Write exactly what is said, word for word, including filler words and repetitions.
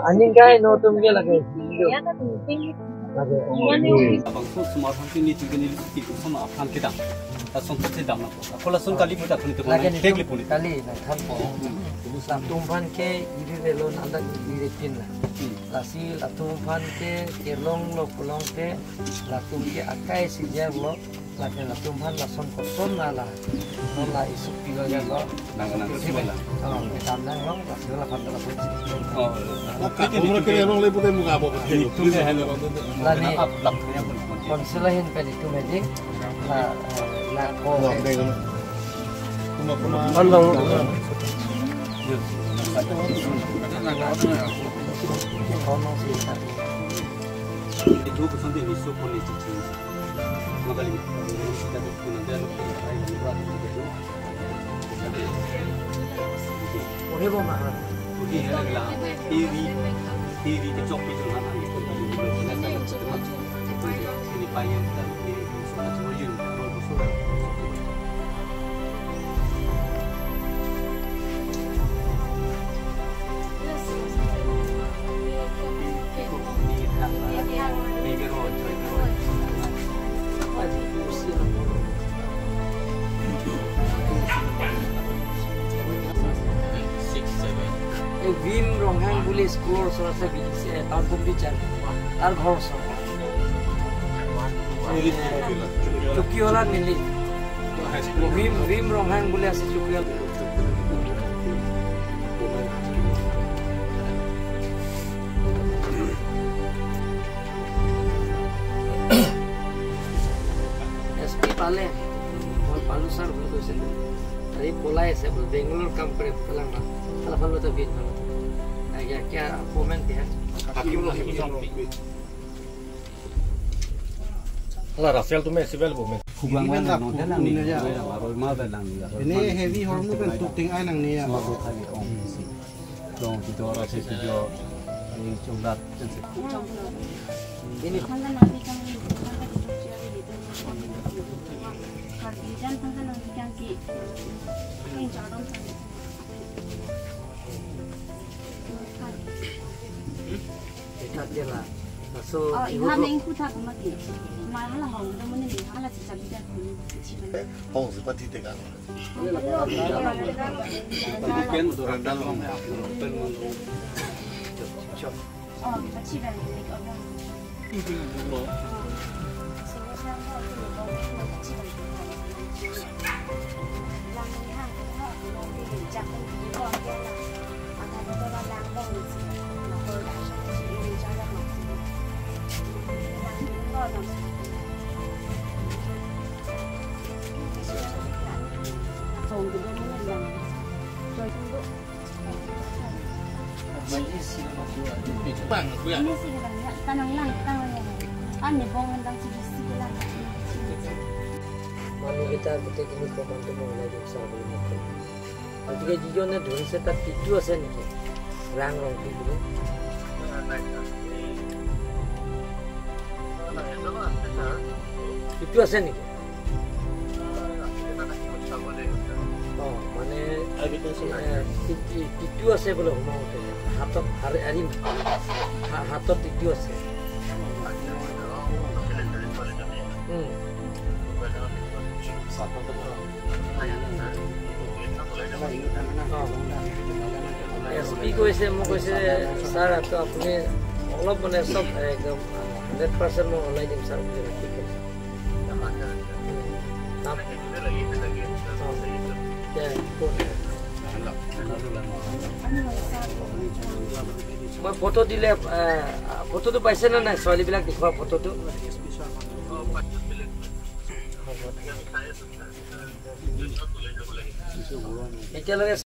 Aning kai no tum ke lage. Lage. Bangso sumar hangke ni tingke ni lusi tiku sama aphan kedam. Lason tu sedam na. Ako lason kali puta kuni tu Lage ni kek tum, lipu ni. Kali nangthanpo. Latum aphan ke iri relo nanda iri pin la. Hmm. Lasi latum aphan ke kelong lo pulote latum ke akai si jer lo. Lake latum aphan lason koson na la. Non la isuk piwa ya lo. Nang, nang, Isuk piwa la. Oh, kedam nang long, laso la phan lason. Oh, Kamu nak kena orang lepas temu apa? Itu dia. Lani, Up, up. Konsel ahin pen itum edi. La, eh, la ko. Wah, baik. Kuma, kuma. Kono sih. Itu pesan dia, isu politik. Makali, kita tu pun ada, ada, ada, ada. Ohe bo ma. Ohe la, iri, iri kechok kechok na, ini payam ta, ini suka cuma yun, kalau suka. Vim Ronghang বুলি স্কুলৰ ওচৰত আছে, বিডিচি, এ, town committee chairman. তাৰ ঘৰ ওচৰত। চকীৱালা মিলি। ভীম, ভীম ৰংহাং বুলি আছে চকীৱালা। S P পালে, মই পালো ছাৰ বুলি কৈছে। আৰু এই পলাই আছে বোলে, বেংগলোৰ কাম কৰে, পেলাং না। Telepon lo to bin, kalau. Aja, kya komen dia? Hakim lo, hakim lo. Hala Rafael tu me civil bo me. Khubang ini la kan nonte lang ni, ini ya. Aroi ma ba lang ni. Ini heavy horn kan tuting ai nang ni ya. Long kita orang saya juga ini cungdat. Ini. Ikat dia lah. Laso Oh, ihut iham lo. Ingku thak mati. Mahala hong, dah mana ni? Hala cicak bijak ni. Hong seperti tegang. Weekend tu rendang hong. Oh, kita cibang ni, oh, dah. Bang, ya. Ini sih bilang ya, tanang lang, tanang lang. Kan ni bong lang sih, sih lang. Manu kita betul ini komandan mau lagi besar belum mati. Nanti ke jijo ne dun se tak titu asen ke. Rang rong titu. Titu asen ke. Oh, mane, eh, ti-, ti-, titu ase bole humang te. Hatot hari, hari, ha-, hatot titu ase. Hmm. Oh. S P কৈছে, মোক কৈছে, "sir, up-, আপুনি অলপ মানে চব একদম hundred percent মই ওলাই দিম, ছাৰ," বুলি ৰাখি কৈছে। মই ফটো দিলে, আহ, ফটোটো পাইছে নে নাই? ছোৱালীবিলাক দেখুওৱা ফটোটো। এতিয়ালৈকে